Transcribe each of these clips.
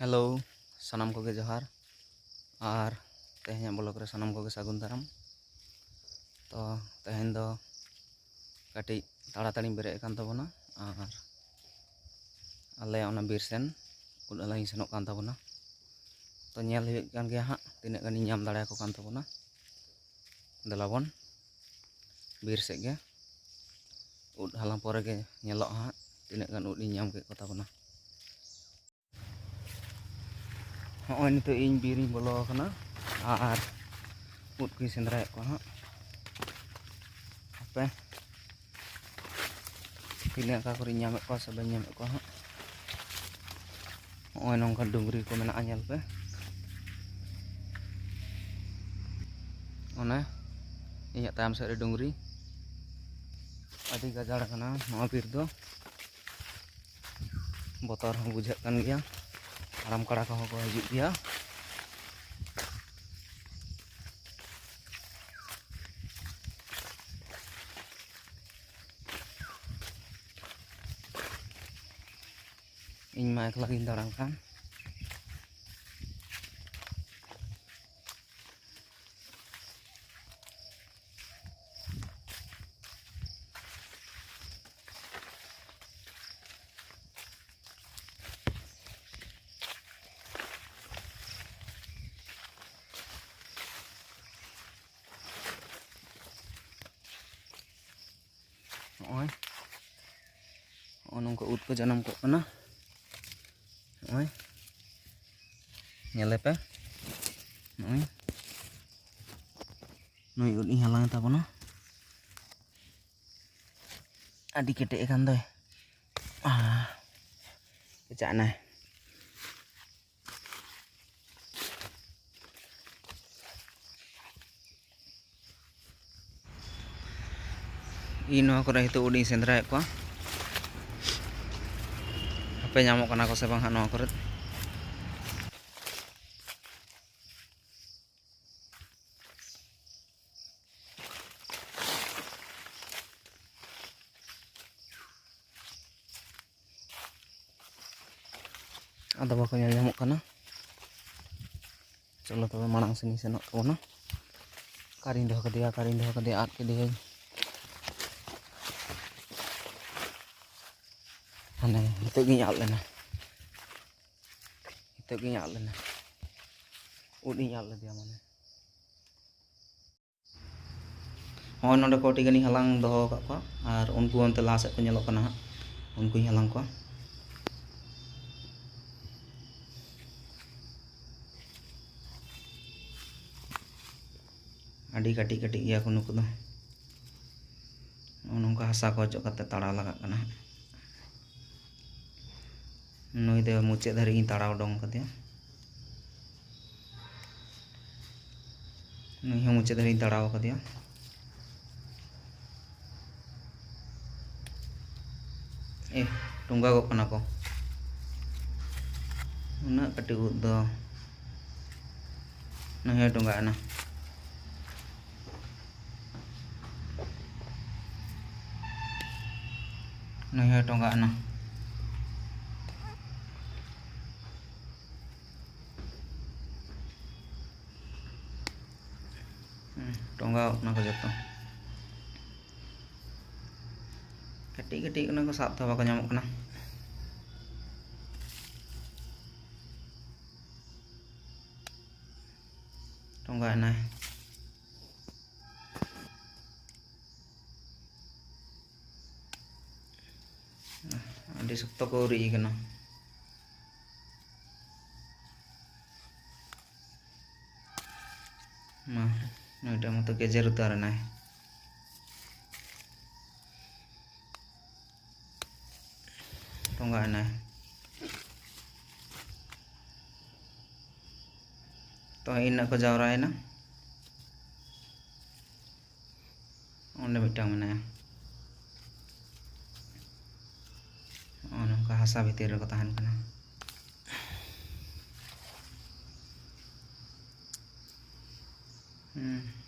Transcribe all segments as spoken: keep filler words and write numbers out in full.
Hello, ᱥᱟᱱᱟᱢ ᱠᱚᱜᱮ ᱡᱚᱦᱟᱨ᱾ ᱟᱨ ᱛᱮᱦᱮᱧᱟᱜ ᱵᱞᱚᱜ ᱨᱮ ᱥᱟᱱᱟᱢ ᱠᱚᱜᱮ ᱥᱟᱹᱜᱩᱱ ᱫᱟᱨᱟᱢ᱾ ᱛᱚ, ᱛᱮᱦᱮᱧ ᱫᱚ ᱠᱟᱹᱴᱤᱡ ᱛᱟᱲᱟᱛᱟᱲᱤᱧ ᱵᱮᱨᱮᱫ ᱟᱠᱟᱱ ᱛᱟᱵᱚᱱᱟ᱾ ᱟᱨ ᱟᱞᱮ ᱚᱱᱟ ᱵᱤᱨ ᱥᱮᱱ ᱩᱫ ᱦᱟᱞᱟᱝ ᱤᱧ ᱥᱮᱱᱚᱜ ᱠᱟᱱ ᱛᱟᱵᱚᱱᱟ᱾ ᱛᱚ, ᱧᱮᱞ ᱦᱩᱭᱩᱜ ᱠᱟᱱ ᱜᱮᱭᱟ ᱦᱟᱸᱜ, ᱛᱤᱱᱟᱹᱜ ᱜᱟᱱᱤᱧ ᱧᱟᱢ ᱫᱟᱲᱮᱭᱟᱠᱚ ᱠᱟᱱ ᱛᱟᱵᱚᱱᱟ᱾ ᱫᱮᱞᱟ ᱵᱚᱱ ᱵᱤᱨ ᱥᱮᱫ ᱜᱮ᱾ ᱩᱫ ᱦᱟᱞᱟᱝ ᱯᱚᱨᱮ ᱜᱮ ᱧᱮᱞᱚᱜᱼᱟ ᱦᱟᱸᱜ, ᱛᱤᱱᱟᱹᱜ ᱜᱟᱱ ᱩᱫ ᱤᱧ ᱧᱟᱢ ᱠᱮᱫ ᱠᱚ ᱛᱟᱵᱚᱱᱟ᱾ ᱦᱚᱸᱜᱼᱚᱭ ᱱᱤᱛᱚᱜ ᱤᱧ ᱵᱤᱨ ᱤᱧ ᱵᱚᱞᱚ ᱟᱠᱟᱱᱟ ᱟᱨ ᱩᱫ ᱠᱚᱧ ᱥᱮᱸᱫᱽᱨᱟᱭᱮᱫ ᱠᱚᱣᱟ ᱦᱟᱸᱜ᱾ ᱦᱟᱯᱮ, ᱛᱤᱱᱟᱹᱜ ᱚᱠᱟ ᱠᱚᱨᱮᱧ ᱧᱟᱢᱮᱫ ᱠᱚᱣᱟ ᱥᱮ ᱵᱟᱹᱧ ᱧᱟᱢᱮᱫ ᱠᱚᱣᱟ ᱦᱟᱸᱜ᱾ ᱦᱚᱸᱜᱼᱚᱭ ᱱᱚᱝᱠᱟ ᱰᱩᱝᱨᱤ ᱠᱚ ᱢᱮᱱᱟᱜᱼᱟ, ᱧᱮᱞ ᱯᱮ᱾ ᱚᱱᱮ ᱤᱧᱟᱹᱜ ᱛᱟᱭᱚᱢ ᱥᱮᱫ ᱨᱮ ᱰᱩᱝᱨᱤ᱾ ᱟᱹᱰᱤ ᱜᱟᱡᱟᱲ ᱠᱟᱱᱟ ᱱᱚᱣᱟ ᱵᱤᱨ ᱫᱚ᱾ ᱵᱚᱛᱚᱨ ᱦᱚᱸ ᱵᱩᱡᱷᱟᱹᱜ ᱠᱟᱱ ᱜᱮᱭᱟ᱾ ᱦᱟᱲᱟᱢ ᱠᱟᱲᱟ ᱠᱚᱦᱚᱸ ᱠᱚ ᱦᱤᱡᱩᱜ ᱜᱮᱭᱟ᱾ ᱤᱧ ᱢᱟ ᱮᱠᱞᱟ ᱜᱤᱧ ᱫᱟᱬᱟᱱ ᱠᱟᱱ᱾ ᱱᱚᱜᱼᱚᱭ, ᱱᱚᱜᱼᱚ ᱱᱚᱝᱠᱟ ᱩᱫ ᱠᱚ ᱡᱟᱱᱟᱢ ᱠᱚᱜ ᱠᱟᱱᱟ᱾ ᱱᱚᱜᱼᱚᱭ, ᱧᱮᱞᱮ ᱯᱮ, ᱱᱚᱜᱼᱚᱭ ᱱᱩᱭ ᱩᱫ ᱤᱧ ᱦᱟᱞᱟᱝ ᱛᱟᱵᱚᱱᱟ᱾ ᱟᱹᱰᱤ ᱠᱮᱴᱮᱡ ᱟᱠᱟᱱ ᱫᱚᱭ᱾ ᱟᱦ, ᱠᱮᱪᱟᱜ ᱮᱱᱟᱭ᱾ ᱤᱧ ᱱᱚᱣᱟ ᱠᱚᱨᱮ ᱱᱤᱛᱚᱜ ᱩᱫ ᱤᱧ ᱥᱮᱸᱫᱽᱨᱟᱭᱮᱫ ᱠᱚᱣᱟ᱾ ᱦᱟᱯᱮ, ᱧᱟᱢᱚᱜ ᱠᱟᱱᱟ ᱠᱚ ᱥᱮ ᱵᱟᱝ ᱦᱟᱸᱜ ᱱᱚᱣᱟ ᱠᱚᱨᱮ᱾ ᱟᱫᱚ ᱵᱟᱠᱚ ᱧᱮᱞ ᱧᱟᱢᱚᱜ ᱠᱟᱱᱟ᱾ ᱪᱚᱞᱚ ᱛᱚᱵᱮ ᱢᱟᱲᱟᱝ ᱥᱮᱱ ᱤᱧ ᱥᱮᱱᱚᱜ ᱛᱟᱵᱚᱱᱟ᱾ ᱚᱠᱟᱨᱤᱧ ᱫᱚᱦᱚ ᱠᱟᱫᱮᱭᱟ, ᱚᱠᱟᱨᱤᱧ ᱫᱚᱦᱚ ᱠᱟᱫᱮᱭᱟ, ᱟᱫ ᱠᱮᱫᱮᱭᱟᱹᱧ᱾ ᱦᱟᱱᱮ ᱱᱤᱛᱚᱜ ᱜᱤᱧ ᱟᱫ ᱞᱮᱱᱟ, ᱱᱤᱛᱚᱜ ᱜᱤᱧ ᱟᱫ ᱞᱮᱱᱟ, ᱩᱫ ᱤᱧ ᱟᱫ ᱞᱮᱫᱮᱭᱟ ᱢᱟᱱᱮ᱾ ᱦᱚᱸᱜᱼᱚᱭ ᱱᱚᱰᱮ ᱠᱚᱴᱤ ᱜᱟᱱᱤᱧ ᱦᱟᱞᱟᱝ ᱫᱚᱦᱚ ᱟᱠᱟᱫ ᱠᱚᱣᱟ, ᱟᱨ ᱩᱱᱠᱩ ᱚᱱᱛᱮ ᱞᱟᱦᱟ ᱥᱮᱫ ᱠᱚ ᱧᱮᱞᱚᱜ ᱠᱟᱱᱟ ᱦᱟᱸᱜ, ᱩᱱᱠᱩᱧ ᱦᱟᱞᱟᱝ ᱠᱚᱣᱟ᱾ ᱟᱹᱰᱤ ᱠᱟᱹᱴᱤᱡ ᱠᱟᱹᱴᱤᱡ ᱜᱮᱭᱟ ᱠᱚ ᱱᱩᱠᱩ ᱫᱚ᱾ ᱱᱚᱜᱼᱚ ᱱᱚᱝᱠᱟ ᱦᱟᱥᱟ ᱠᱚ ᱚᱪᱚᱜ ᱠᱟᱛᱮ ᱛᱟᱲᱟᱣ ᱞᱟᱜᱟᱜ ᱠᱟᱱᱟ ᱦᱟᱸᱜ᱾ ᱱᱩᱭ ᱫᱚ ᱢᱩᱪᱟᱹᱫ ᱫᱷᱟᱹᱨᱤᱡ ᱤᱧ ᱛᱟᱲᱟᱣ ᱩᱰᱩᱝ ᱠᱟᱫᱮᱭᱟ᱾ ᱱᱩᱭ ᱦᱚᱸ ᱢᱩᱪᱟᱹᱫ ᱫᱷᱟᱹᱨᱤᱡ ᱤᱧ ᱛᱟᱲᱟᱣ ᱠᱟᱫᱮᱭᱟ᱾ ᱮ, ᱴᱚᱸᱜᱟᱜᱚᱜ ᱠᱟᱱᱟ ᱠᱚ᱾ ᱩᱱᱟᱹᱜ ᱠᱟᱹᱴᱤᱡ ᱩᱫ ᱫᱚ᱾ ᱱᱩᱭ ᱦᱚᱸᱭ ᱴᱚᱸᱜᱟ ᱮᱱᱟ᱾ ᱱᱩᱭ ᱦᱚᱸᱭ ᱴᱚᱸᱜᱟ ᱮᱱᱟ᱾ ᱦᱩᱸ, ᱴᱚᱸᱜᱟᱣ ᱠᱟᱱᱟ ᱠᱚ ᱡᱚᱛᱚ᱾ ᱠᱟᱹᱴᱤᱡ ᱠᱟᱹᱴᱤᱡ ᱠᱟᱱᱟ ᱠᱚ, ᱥᱟᱵ ᱛᱮᱦᱚᱸ ᱵᱟᱠᱚ ᱧᱟᱢᱚᱜ ᱠᱟᱱᱟ᱾ ᱴᱚᱸᱜᱟ ᱮᱱᱟᱭ᱾ ᱟᱹᱰᱤ ᱥᱚᱠᱛᱚ ᱠᱚ ᱩᱨᱤᱡ ᱠᱟᱱᱟ᱾ ᱢᱟ, ᱱᱩᱭᱴᱟᱜ ᱢᱟᱛᱚ ᱜᱮᱡᱮᱨ ᱩᱛᱟᱹᱨ ᱮᱱᱟᱭ᱾ ᱴᱚᱸᱜᱟ ᱮᱱᱟᱭ᱾ ᱛᱚ, ᱤᱱᱟᱹᱜ ᱠᱚ ᱡᱟᱣᱨᱟᱭᱮᱱᱟ᱾ ᱚᱸᱰᱮ ᱢᱤᱫᱴᱟᱝ ᱢᱮᱱᱟᱭᱟ᱾ ᱱᱚᱜᱼᱚ ᱱᱚᱝᱠᱟ ᱦᱟᱥᱟ ᱵᱷᱤᱛᱤᱨ ᱨᱮᱠᱚ ᱛᱟᱦᱮᱱ ᱠᱟᱱᱟ᱾ ᱦᱩᱸ,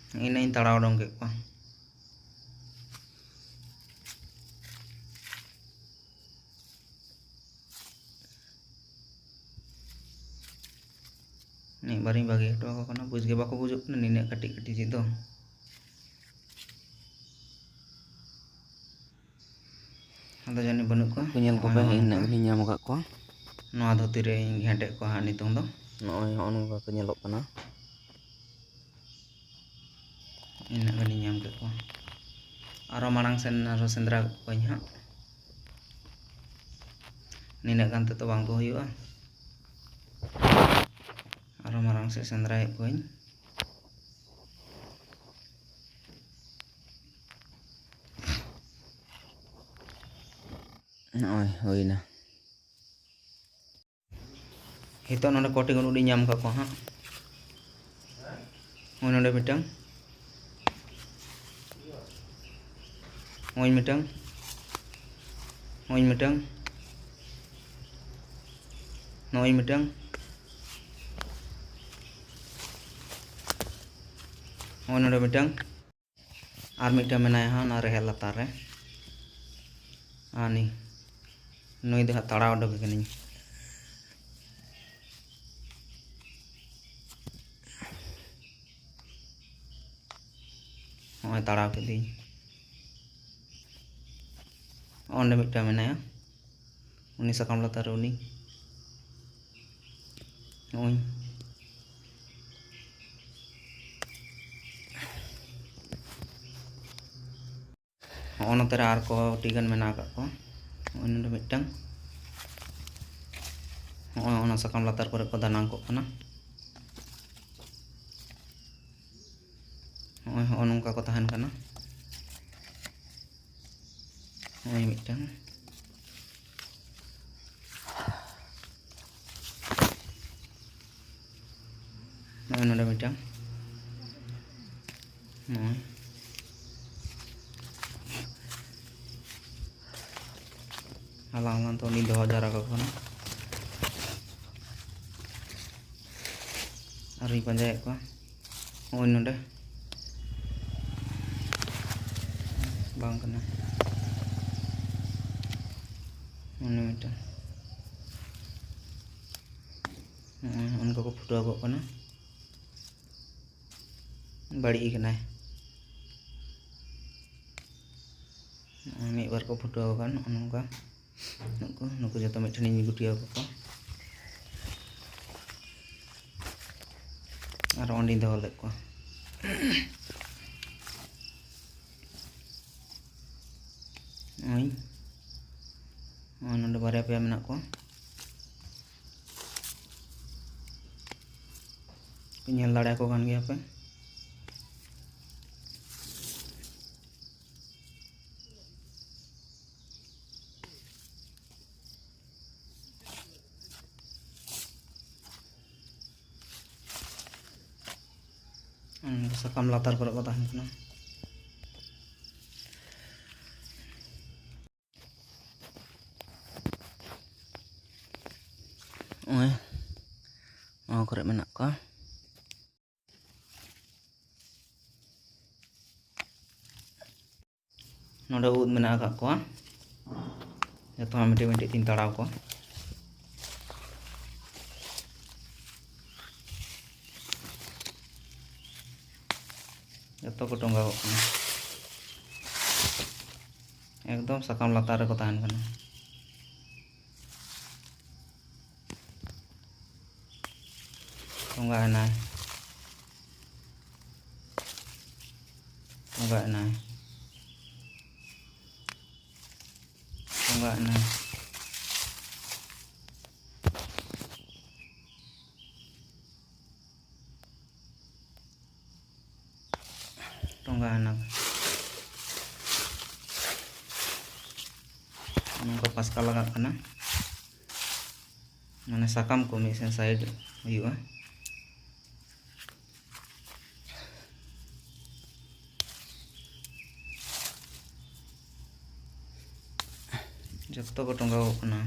ᱤᱱᱟᱹᱧ ᱛᱟᱲᱟᱣ ᱩᱰᱩᱝ ᱠᱮᱫ ᱠᱚᱣᱟ᱾ ᱢᱤᱫ ᱵᱟᱨᱤᱧ ᱵᱟᱹᱜᱤ ᱦᱚᱴᱚ ᱟᱠᱚ ᱠᱟᱱᱟ, ᱵᱩᱡᱽ ᱜᱮ ᱵᱟᱠᱚ ᱵᱩᱡᱩᱜ ᱠᱟᱱᱟ ᱱᱤᱱᱟᱹᱜ ᱠᱟᱹᱴᱤᱡ ᱠᱟᱹᱴᱤᱡ ᱪᱮᱫ ᱫᱚ᱾ ᱟᱫᱚ ᱡᱟᱹᱱᱤᱡ ᱵᱟᱹᱱᱩᱜ ᱠᱚᱣᱟ᱾ ᱠᱚ ᱧᱮᱞ ᱠᱚᱯᱮ, ᱱᱚᱜᱼᱚᱭ ᱤᱱᱟᱹᱜ ᱱᱚᱝᱠᱟ᱾ ᱜᱮᱞᱤᱧ ᱧᱟᱢ ᱟᱠᱟᱫ ᱠᱚᱣᱟ᱾ ᱱᱚᱣᱟ ᱫᱷᱩᱛᱤ ᱨᱮᱧ ᱜᱷᱮᱸᱴᱮᱫ ᱠᱚᱣᱟ ᱦᱟᱸᱜ ᱱᱤᱛᱚᱝ ᱫᱚ᱾ ᱱᱚᱜᱼᱚᱭ ᱦᱚᱸᱜᱼᱚ ᱱᱚᱝᱠᱟ ᱠᱚ ᱧᱮᱞᱚᱜ ᱠᱟᱱᱟ᱾ ᱤᱱᱟᱹᱜ ᱜᱟᱱᱤᱧ ᱧᱟᱢ ᱠᱮᱫ ᱠᱚᱣᱟ᱾ ᱟᱨᱚ ᱢᱟᱲᱟᱝ ᱥᱮᱱ ᱟᱨᱚ ᱥᱮᱸᱫᱽᱨᱟ ᱠᱚᱣᱟᱧ ᱦᱟᱸᱜ᱾ ᱱᱤᱱᱟᱹᱜ ᱜᱟᱱ ᱛᱮᱫᱚ ᱵᱟᱝ ᱠᱚ ᱦᱩᱭᱩᱜᱼᱟ᱾ ᱟᱨᱚ ᱢᱟᱲᱟᱝ ᱥᱮᱫ ᱥᱮᱸᱫᱽᱨᱟᱭᱮᱫ ᱠᱚᱣᱟᱧ᱾ ᱱᱚᱜᱼᱚᱭ ᱦᱩᱭᱱᱟ᱾ ᱱᱤᱛᱚᱜ ᱱᱚᱰᱮ ᱠᱚᱴᱤ ᱜᱟᱹᱰᱩ ᱞᱤᱧ ᱧᱟᱢ ᱠᱟᱜ ᱠᱚᱣᱟ ᱦᱟᱸᱜ᱾ ᱱᱚᱜᱼᱚᱭ ᱱᱚᱰᱮ ᱢᱤᱫᱴᱟᱝ, ᱱᱚᱜᱼᱚᱭ ᱢᱤᱫᱴᱟᱝ, ᱱᱚᱜᱼᱚᱭ ᱢᱤᱫᱴᱟᱝ, ᱱᱚᱜᱼᱚᱭ ᱢᱤᱫᱴᱟᱝ, ᱱᱚᱜᱼᱚᱭ ᱱᱚᱰᱮ ᱢᱤᱫᱴᱟᱝ᱾ ᱟᱨ ᱢᱤᱫᱴᱟᱝ ᱢᱮᱱᱟᱭᱟ ᱦᱟᱸᱜ ᱚᱱᱟ ᱨᱮᱦᱮᱫ ᱞᱟᱛᱟᱨ ᱨᱮ᱾ ᱟᱨ ᱱᱤ-, ᱱᱩᱭ ᱫᱚ ᱦᱟᱸᱜ ᱛᱟᱲᱟᱣ ᱩᱰᱩᱠ ᱠᱟᱹᱱᱟᱹᱧ᱾ ᱦᱚᱸᱜᱼᱚᱭ ᱛᱟᱲᱟᱣ ᱠᱮᱫᱮᱭᱟᱹᱧ᱾ ᱚᱸᱰᱮ ᱢᱤᱫᱴᱟᱝ ᱢᱮᱱᱟᱭᱟ᱾ ᱩᱱᱤ ᱥᱟᱠᱟᱢ ᱞᱟᱛᱟᱨ ᱨᱮ ᱩᱱᱤ᱾ ᱱᱚᱜᱼᱚᱭ᱾ ᱦᱚᱸᱜᱼᱚ ᱱᱚᱛᱮ ᱨᱮ ᱟᱨ ᱠᱚᱴᱤ ᱜᱟᱱ ᱢᱮᱱᱟᱜ ᱟᱠᱟᱫ ᱠᱚᱣᱟ᱾ ᱱᱚᱜᱼᱚᱭ ᱱᱚᱰᱮ ᱢᱤᱫᱴᱟᱝ᱾ ᱦᱚᱸᱜᱼᱚᱭ ᱚᱱᱟ ᱥᱟᱠᱟᱢ ᱞᱟᱛᱟᱨ ᱠᱚᱨᱮ ᱠᱚ ᱫᱟᱱᱟᱝ ᱠᱚᱜ ᱠᱟᱱᱟ᱾ ᱦᱚᱸᱜᱼᱚᱭ, ᱦᱚᱸᱜᱼᱚ ᱱᱚᱝᱠᱟ ᱠᱚ ᱛᱟᱦᱮᱱ ᱠᱟᱱᱟ᱾ ᱱᱚᱜᱼᱚᱭ ᱢᱤᱫᱴᱟᱝ᱾ ᱱᱚᱜᱼᱚᱭ ᱱᱚᱰᱮ ᱢᱤᱫᱴᱟᱝ᱾ ᱱᱚᱜᱼᱚᱭ᱾ ᱦᱟᱞᱟᱝ ᱦᱟᱞᱟᱝ ᱛᱮ ᱩᱱᱤ ᱫᱚᱦᱚ ᱡᱟᱣᱨᱟ ᱠᱟᱠᱚ ᱠᱟᱱᱟ᱾ ᱟᱨᱤᱧ ᱯᱟᱸᱡᱟᱭᱮᱫ ᱠᱚᱣᱟ᱾ ᱱᱚᱜᱼᱚᱭ ᱱᱚᱰᱮ᱾ ᱵᱟᱝ ᱠᱟᱱᱟ᱾ ᱱᱚᱜᱼᱚᱭ ᱢᱤᱫᱴᱟᱝ᱾ ᱱᱚᱜᱼᱚᱭ ᱱᱚᱝᱠᱟ ᱠᱚ ᱯᱷᱩᱴᱟᱹᱣ ᱠᱚᱜ ᱠᱟᱱᱟ, ᱵᱟᱹᱲᱤᱡ ᱟᱠᱟᱱᱟᱭ᱾ ᱱᱚᱜᱼᱚᱭ ᱢᱤᱫ ᱵᱟᱨ ᱠᱚ ᱯᱷᱩᱴᱟᱹᱣ ᱟᱠᱟᱱ, ᱱᱚᱜᱼᱚ ᱱᱚᱝᱠᱟ᱾ ᱱᱩᱠᱩ, ᱱᱩᱠᱩ ᱡᱚᱛᱚ ᱢᱤᱫ ᱴᱷᱮᱱᱤᱧ ᱜᱩᱴᱤᱭᱟᱹᱣ ᱠᱟᱠᱚᱣᱟ᱾ ᱟᱨ ᱚᱸᱰᱮᱧ ᱫᱚᱦᱚ ᱞᱮᱫ ᱠᱚᱣᱟ᱾ ᱱᱚᱜᱼᱚᱭ, ᱱᱚᱜᱼᱚᱭ ᱱᱚᱰᱮ ᱵᱟᱨᱭᱟ ᱯᱮᱭᱟ ᱢᱮᱱᱟᱜ ᱠᱚᱣᱟ᱾ ᱯᱮ ᱧᱮᱞ ᱫᱟᱲᱮᱭᱟᱠᱚ ᱠᱟᱱ ᱜᱮᱭᱟ ᱯᱮ᱾ ᱥᱟᱠᱟᱢ ᱞᱟᱛᱟᱨ ᱠᱚᱨᱮ ᱠᱚ ᱛᱟᱦᱮᱱ ᱠᱟᱱᱟ᱾ ᱱᱚᱜᱼᱚᱭ ᱱᱚᱣᱟ ᱠᱚᱨᱮ ᱢᱮᱱᱟᱜ ᱠᱚᱣᱟ᱾ ᱱᱚᱰᱮ ᱩᱫ ᱢᱮᱱᱟᱜ ᱟᱠᱟᱫ ᱠᱚᱣᱟ, ᱡᱚᱛᱚ ᱦᱚᱲ ᱢᱤᱫᱴᱤᱡ ᱢᱤᱫᱴᱤᱡ ᱛᱤᱧ ᱛᱟᱲᱟᱣ ᱠᱚᱣᱟ᱾ ᱡᱚᱛᱚ ᱠᱚ ᱴᱚᱸᱜᱟᱣᱚᱜ ᱠᱟᱱᱟ, ᱮᱠᱫᱚᱢ ᱥᱟᱠᱟᱢ ᱞᱟᱛᱟᱨ ᱨᱮᱠᱚ ᱛᱟᱦᱮᱱ ᱠᱟᱱᱟ᱾ ᱴᱚᱸᱜᱟ ᱮᱱᱟᱭ, ᱴᱚᱸᱜᱟ ᱮᱱᱟᱭ, ᱴᱚᱸᱜᱟ ᱮᱱᱟᱭ᱾ ᱴᱚᱸᱜᱟ ᱮᱱᱟ᱾ ᱱᱚᱝᱠᱟ ᱯᱟᱥᱠᱟ ᱞᱟᱜᱟᱜ ᱠᱟᱱᱟ, ᱢᱟᱱᱮ ᱥᱟᱠᱟᱢ ᱠᱚ ᱢᱤᱫ ᱥᱮᱱ ᱥᱟᱭᱤᱰ ᱦᱩᱭᱩᱜᱼᱟ᱾ ᱡᱚᱛᱚ ᱠᱚ ᱴᱚᱸᱜᱟᱣᱚᱜ ᱠᱟᱱᱟ᱾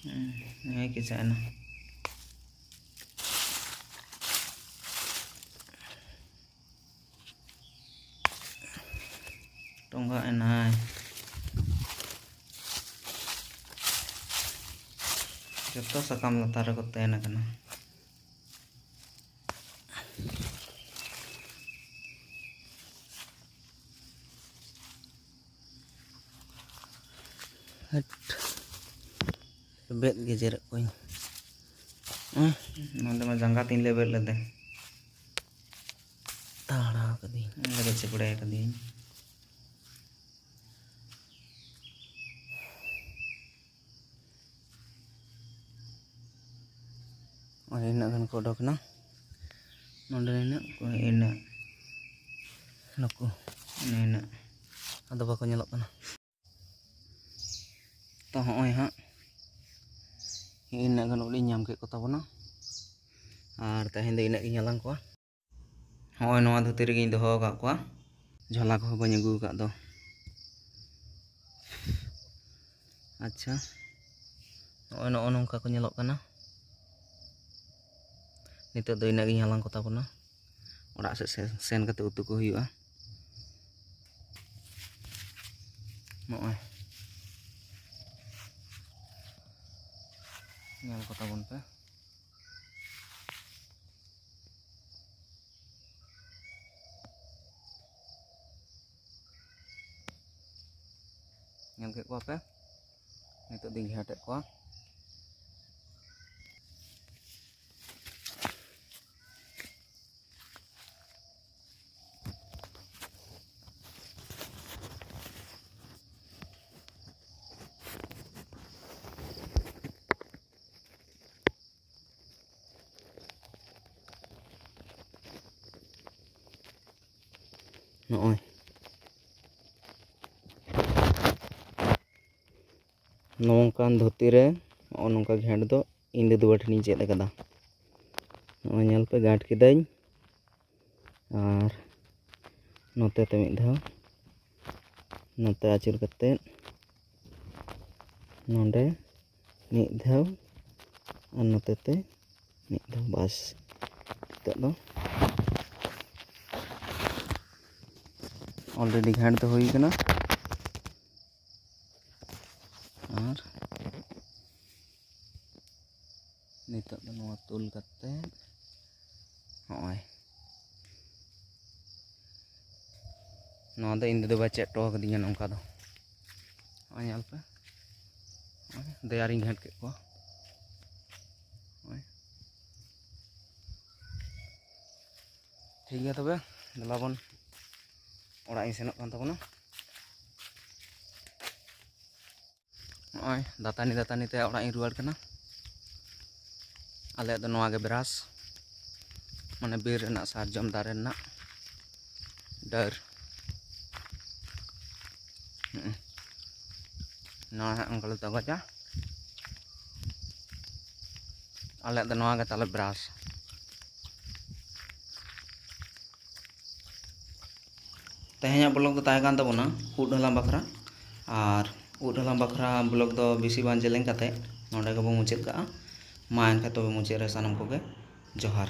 ᱦᱩᱸ, ᱱᱤᱭᱟᱹ ᱠᱮᱪᱟᱜ ᱮᱱᱟ᱾ ᱵᱚᱸᱜᱟ ᱮᱱᱟᱭ᱾ ᱡᱚᱛᱚ ᱥᱟᱠᱟᱢ ᱞᱟᱛᱟᱨ ᱨᱮᱠᱚ ᱛᱮᱱ ᱟᱠᱟᱱᱟ᱾ ᱦᱟᱹᱴ᱾ ᱞᱮᱵᱮᱫ ᱜᱮᱡᱮᱨᱮᱫ ᱠᱚᱣᱟᱧ᱾ ᱦᱮᱸ? ᱱᱚᱰᱮ ᱢᱟ ᱡᱟᱸᱜᱟ ᱛᱤᱧ ᱞᱮᱵᱮᱫ ᱞᱮᱫᱮ᱾ ᱛᱟᱲᱟᱣ ᱠᱟᱹᱫᱟᱹᱧ᱾ ᱞᱮᱵᱮᱫ ᱪᱟᱯᱲᱟᱭ ᱠᱟᱹᱫᱟᱹᱧ᱾ ᱚᱸᱰᱮ ᱤᱱᱟᱹᱜ ᱜᱟᱱ ᱠᱚ ᱚᱰᱚᱠ ᱮᱱᱟ᱾ ᱱᱚᱰᱮ ᱱᱤᱱᱟᱹᱜ᱾ ᱚᱠᱚᱭ ᱤᱱᱟᱹᱜ? ᱱᱩᱠᱩ᱾ ᱱᱤᱱᱟᱹᱜ᱾ ᱟᱫᱚ ᱵᱟᱠᱚ ᱧᱮᱞᱚᱜ ᱠᱟᱱᱟ᱾ ᱛᱚ, ᱦᱚᱸᱜᱼᱚᱭ ᱦᱟᱸᱜ ᱤᱱᱟᱹᱜ ᱜᱟᱱ ᱩᱫ ᱤᱧ ᱧᱟᱢ ᱠᱮᱫ ᱠᱚ ᱛᱟᱵᱚᱱᱟ᱾ ᱟᱨ ᱛᱮᱦᱮᱧ ᱫᱚ ᱤᱱᱟᱹᱜ ᱜᱤᱧ ᱦᱟᱞᱟᱝ ᱠᱚᱣᱟ᱾ ᱦᱚᱸᱜᱼᱚᱭ ᱱᱚᱣᱟ ᱫᱷᱩᱛᱤ ᱨᱮᱜᱮᱧ ᱫᱚᱦᱚ ᱟᱠᱟᱫ ᱠᱚᱣᱟ᱾ ᱡᱷᱚᱞᱟ ᱠᱚᱦᱚᱸ ᱵᱟᱹᱧ ᱟᱹᱜᱩ ᱟᱠᱟᱫ ᱫᱚ᱾ ᱟᱪᱪᱷᱟ, ᱱᱚᱜᱼᱚᱭ ᱱᱚᱜᱼᱚ ᱱᱚᱝᱠᱟ ᱠᱚ ᱧᱮᱞᱚᱜ ᱠᱟᱱᱟ᱾ ᱱᱤᱛᱚᱜ ᱫᱚ ᱤᱱᱟᱹᱜ ᱜᱤᱧ ᱦᱟᱞᱟᱝ ᱠᱚ ᱛᱟᱵᱚᱱᱟ᱾ ᱚᱲᱟᱜ ᱥᱮᱫ ᱥᱮᱱ, ᱥᱮᱱ ᱠᱟᱛᱮ ᱩᱛᱩ ᱠᱚ ᱦᱩᱭᱩᱜᱼᱟ᱾ ᱱᱚᱜᱼᱚᱭ, ᱧᱮᱞ ᱠᱚ ᱛᱟᱵᱚᱱ ᱯᱮ᱾ ᱧᱮᱞ ᱠᱮᱫ ᱠᱚᱣᱟ ᱯᱮ, ᱱᱤᱛᱚᱜ ᱫᱚᱧ ᱜᱷᱮᱸᱴᱮᱫ ᱠᱚᱣᱟ᱾ ᱱᱚᱜᱼᱚᱭ ᱱᱚᱝᱠᱟᱱ ᱫᱷᱩᱛᱤ ᱨᱮ ᱱᱚᱜᱼᱚ ᱱᱚᱝᱠᱟ ᱜᱷᱮᱸᱴ ᱫᱚ ᱤᱧ ᱫᱟᱫᱩ ᱵᱟ ᱴᱷᱮᱱᱤᱧ ᱪᱮᱫ ᱟᱠᱟᱫᱟ᱾ ᱱᱚᱜᱼᱚᱭ ᱧᱮᱞ ᱯᱮ, ᱜᱟᱸᱴ ᱠᱤᱫᱟᱹᱧ᱾ ᱟᱨ ᱱᱚᱛᱮ ᱛᱮ ᱢᱤᱫ ᱫᱷᱟᱣ, ᱱᱚᱛᱮ ᱟᱹᱪᱩᱨ ᱠᱟᱛᱮᱫ ᱱᱚᱰᱮ ᱢᱤᱫ ᱫᱷᱟᱣ ᱟᱨ ᱱᱚᱛᱮ ᱛᱮ ᱢᱤᱫ ᱫᱷᱟᱣ, ᱵᱟᱥ᱾ ᱱᱤᱛᱚᱜ ᱫᱚ Already ᱜᱷᱮᱸᱴ ᱫᱚ ᱦᱩᱭ ᱠᱟᱱᱟ᱾ ᱟᱨ ᱱᱤᱛᱚᱜ ᱫᱚ ᱱᱚᱣᱟ ᱛᱩᱞ ᱠᱟᱛᱮ ᱱᱚᱜᱼᱚᱭ ᱱᱚᱣᱟ ᱫᱚ ᱤᱧ ᱫᱟᱫᱩ ᱵᱟᱭ ᱪᱮᱫ ᱦᱚᱴᱚ ᱟᱠᱟᱫᱤᱧᱟ ᱱᱚᱝᱠᱟ ᱫᱚ᱾ ᱱᱚᱜᱼᱚᱭ ᱧᱮᱞ ᱯᱮ, ᱱᱚᱜᱼᱚᱭ ᱫᱮᱭᱟᱨᱤᱧ ᱜᱷᱮᱸᱴ ᱠᱮᱫ ᱠᱚᱣᱟ᱾ ᱱᱚᱜᱼᱚᱭ᱾ ᱴᱷᱤᱠ ᱜᱮᱭᱟ, ᱛᱚᱵᱮ ᱫᱮᱞᱟ ᱵᱚᱱ ᱚᱲᱟᱜ ᱤᱧ ᱥᱮᱱᱚᱜ ᱠᱟᱱ ᱛᱟᱵᱚᱱᱟ᱾ ᱱᱚᱜᱼᱚᱭ ᱫᱟᱹᱛᱟᱹᱱᱤ ᱫᱟᱹᱛᱟᱹᱱᱤ ᱛᱮ ᱚᱲᱟᱜ ᱤᱧ ᱨᱩᱣᱟᱹᱲ ᱠᱟᱱᱟ᱾ ᱟᱞᱮᱭᱟᱜ ᱫᱚ ᱱᱚᱣᱟ ᱜᱮ ᱵᱨᱟᱥ, ᱢᱟᱱᱮ ᱵᱤᱨ ᱨᱮᱱᱟᱜ ᱥᱟᱨᱡᱚᱢ ᱫᱟᱨᱮ ᱨᱮᱱᱟᱜ ᱰᱟᱹᱨ᱾ ᱦᱩᱸ᱾ ᱱᱚᱣᱟ ᱦᱟᱸᱜ ᱚᱱᱠᱟ ᱞᱮ ᱛᱚᱜᱚᱡᱟ᱾ ᱟᱞᱮᱭᱟᱜ ᱫᱚ ᱱᱚᱣᱟ ᱜᱮ ᱛᱟᱞᱮ ᱵᱨᱟᱥ᱾ ᱛᱮᱦᱮᱧᱟᱜ ᱵᱞᱚᱜ ᱫᱚ ᱛᱟᱦᱮᱸ ᱠᱟᱱ ᱛᱟᱵᱚᱱᱟ ᱩᱫ ᱦᱟᱞᱟᱝ ᱵᱟᱠᱷᱨᱟ᱾ ᱟᱨ ᱩᱫ ᱦᱟᱞᱟᱝ ᱵᱟᱠᱷᱨᱟ ᱵᱞᱚᱜ ᱫᱚ ᱵᱮᱥᱤ ᱵᱟᱝ ᱡᱮᱞᱮᱧ ᱠᱟᱛᱮ ᱱᱚᱰᱮ ᱜᱮᱵᱚᱱ ᱢᱩᱪᱟᱹᱫ ᱠᱟᱜᱼᱟ᱾ ᱢᱟ ᱮᱱᱠᱷᱟᱱ ᱛᱚᱵᱮ ᱢᱩᱪᱟᱹᱫ ᱨᱮ ᱥᱟᱱᱟᱢ ᱠᱚᱜᱮ ᱡᱚᱦᱟᱨ᱾